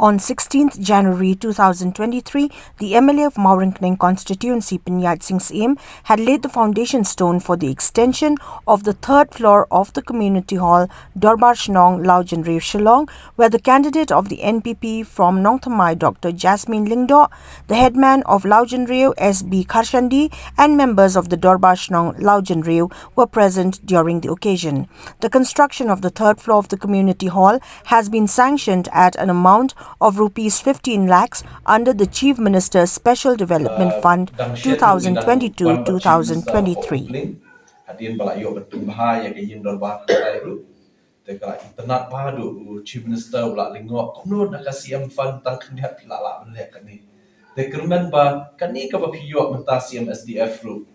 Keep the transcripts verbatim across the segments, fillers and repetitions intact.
On sixteenth January two thousand twenty-three, the M L A of Mawryngkneng constituency, Pynïaid Sing Syiem, had laid the foundation stone for the extension of the third floor of the community hall, Dorbar Shnong, Lawjynriew, Shillong, where the candidate of the N P P from Nongthymmai, Doctor Jasmine Lyngdoh, the headman of Lawjynriew, S B Kharshandi, and members of the Dorbar Shnong, Lawjynriew, were present during the occasion. The construction of the third floor of the community hall has been sanctioned at an amount of rupees fifteen lakhs under the Chief Minister's Special Development Fund two thousand twenty-two two thousand twenty-three. Hadien ba la ïoh ban pynbha ïa ka ïing dorbar hangtai ruh. Te ka la itynnad bha haduh u Chief Minister u la lyngngoh kumno da ka C M Fund tang khyndiat phi la lah ban leh kane. Te kyrmen ba kane kaba phi ïoh mynta C M S D F ruh.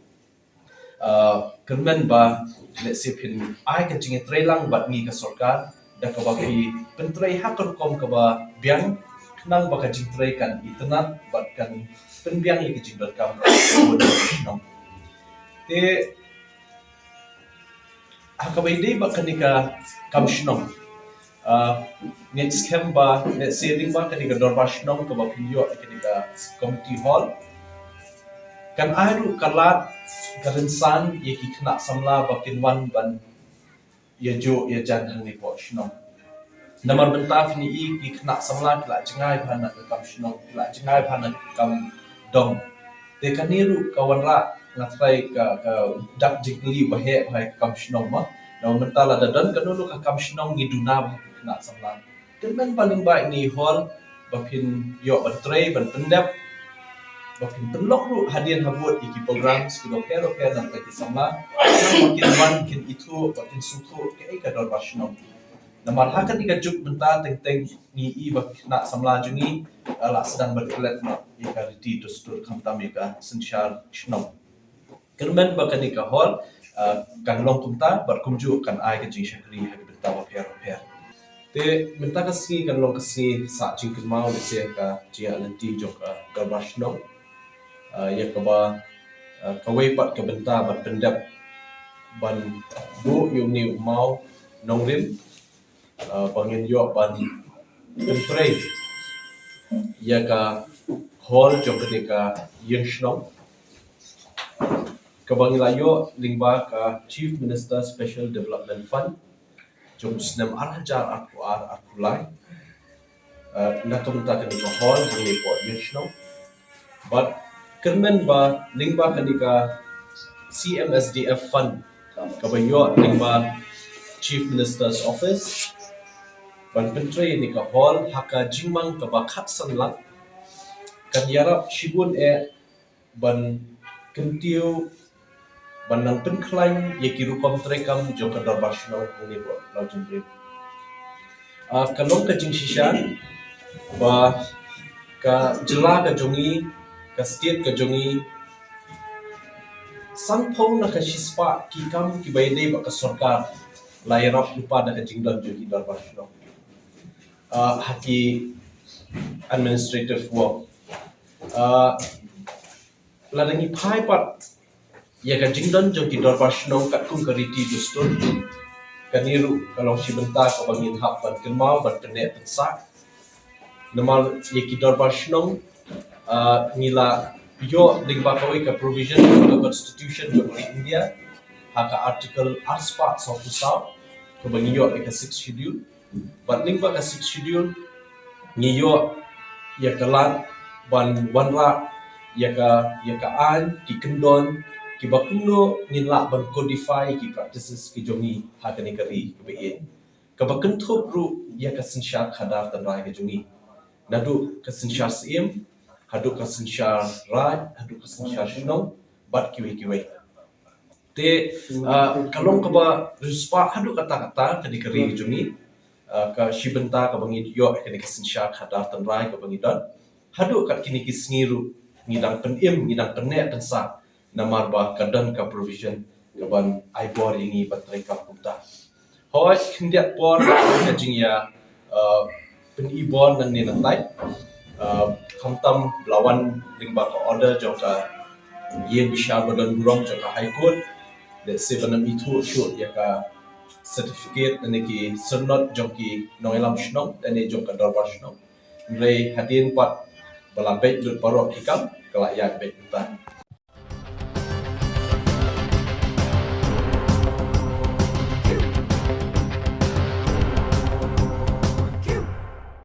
Uh, kyrmen ba lehse phin ai ka jingïatreilang bad ngi ka sorkar da kaba phi pyntrei ha ka rukom kaba biang khnang ba ka jingtrei kan itynnad bad kan pynbiang ïa ka jingdonkam. Te ha kaba ïadei bad kane ka kam shnong. Uh, ngeit skhem ba lehse lyngba kane ka dorbar shnong kaba phin ïoh kane ka community hall kan ai ruh ka lad ka rynsan ïa ki khynnah samla ba kin wan ban ïajuh ïajan hangne hapoh shnong. Namar mynta phin ïohi ki khynnah samla ki la jngai bha na ka kam shnong, ki la jngai bha na ka kam dong. Te kane ruh ka wanrah nga trai ka, ka dak jingkylli ba heh bha ka kam shnong ma. Namar mynta lada don kano kano ka kam shnong ngi duna bha ki khynnah samla. Kyrmen ba lyngba ine i hall ba phin ïoh ban trei ban pyndep ba phin pynlong ruh hadien habud ïa ki programs kiba pher ba pher na ka bynta ki samla. Ba kin wan kin ithuh ba kin sngewthuh kaei ka dorbar shnong. Namar ha kane ka juk mynta teng teng ngi i ba ki khynnah samla jong ngi, uh, la sdang ban klet noh ïa ka riti dustur khamtam ïa ka synshar shnong. Kyrmen ba kane ka hall, uh, kan long kumta bad kumjuh kan ai ka jingshakri ha ki bynta ba pher ba pher. Te mynta ka sngi kan long ka sngi sah jingkynmaw lehse ka jingïaid lynti jong ka dorbar shnong. Uh, ïa kaba, uh, kawei pat ka bynta ban pyndep ban buh ïa une u maw nongrim, uh, ba ngin ïoh ban pyntrei ïa ka hall jong kane ka ïing shnong kaba ngi la ïoh lyngba ka Chief Minister Special Development Fund jong u snem ar hajar arphew ar arphew lai. Uh, na ka bynta kane ka hall hangne hapoh ïing shnong. Bad kyrmen ba lyngba kane ka C M S D F fund kaba ïoh lyngba Chief Minister's Office ban pyntrei ïa kane ka hall ha ka jingmang kaba khatsan lak kan ïarap shibun eh ban kyntiew ban nang pynkhlaiñ ïa ki rukom treikam jong ka dorbar shnong hangne hapoh Lawjynriew. Ah, ka long ka jingshisha ba ka jylla ka jong ngi, ka state ka jong ngi, sanphew na ka shispah ki kam kiba ïadei bad ka sorkar la ïarap lypa da ka jingdon jong ki dorbar shnong. Ah, ha ki administrative work. Ah, lada ngi phai pat ïa ka jingdon jong ki dorbar shnong katkum ka riti dustur, kane ruh ka long shi bynta kaba ngin hap ban kynmaw ban pynneh pynsah. Namar ïa ki dorbar shnong, ah, ngi la ïoh lyngba kawei ka provision jong ka Constitution jong ka India ha ka Article arspah sawphew saw kaba ngi ïoh ïa ka Sixth Schedule. Bad lyngba ka Sixth Schedule ngi ïoh ïa ka lad ban wanrah ïa ka, ïa ka aiñ, ki kyndon kiba kumno ngin lah ban codify ki practices ki jong ngi ha kane ka ri kaba ïeit. Kaba kynthup ruh ïa ka synshar khadar tynrai ka jong ngi. Naduh ka synshar syiem, haduh ka synshar raid, haduh ka synshar shnong, bad kiwei kiwei. Te, ah, ka long kaba riewspah haduh katta katta kane ka ri jong ngi, ah, ka shi bynta kaba ngi ïoh kane ka synshar khadar tynrai kaba ngi don. Haduh kat kine ki sngi ruh ngi dang pynim, ngi dang pynneh pynsah namar ba ka don ka provision kaban ai bor ïa ngi ban treikam kumta. Hooid, khyndiat por ka jingïa, uh, pyni bor nangne nangtai. Uh, khamtam ba la wan lyngba ka order jong ka ïing bishar ba don burom jong ka High Court. Lehse ban ym ithuh shuh ïa ka certificate lane ki syrnod jong ki nongïalam shnong lane jong ka dorbar shnong. Hynrei hadien pat ba la beit lut baroh ki kam, ka la ïaid beit mynta.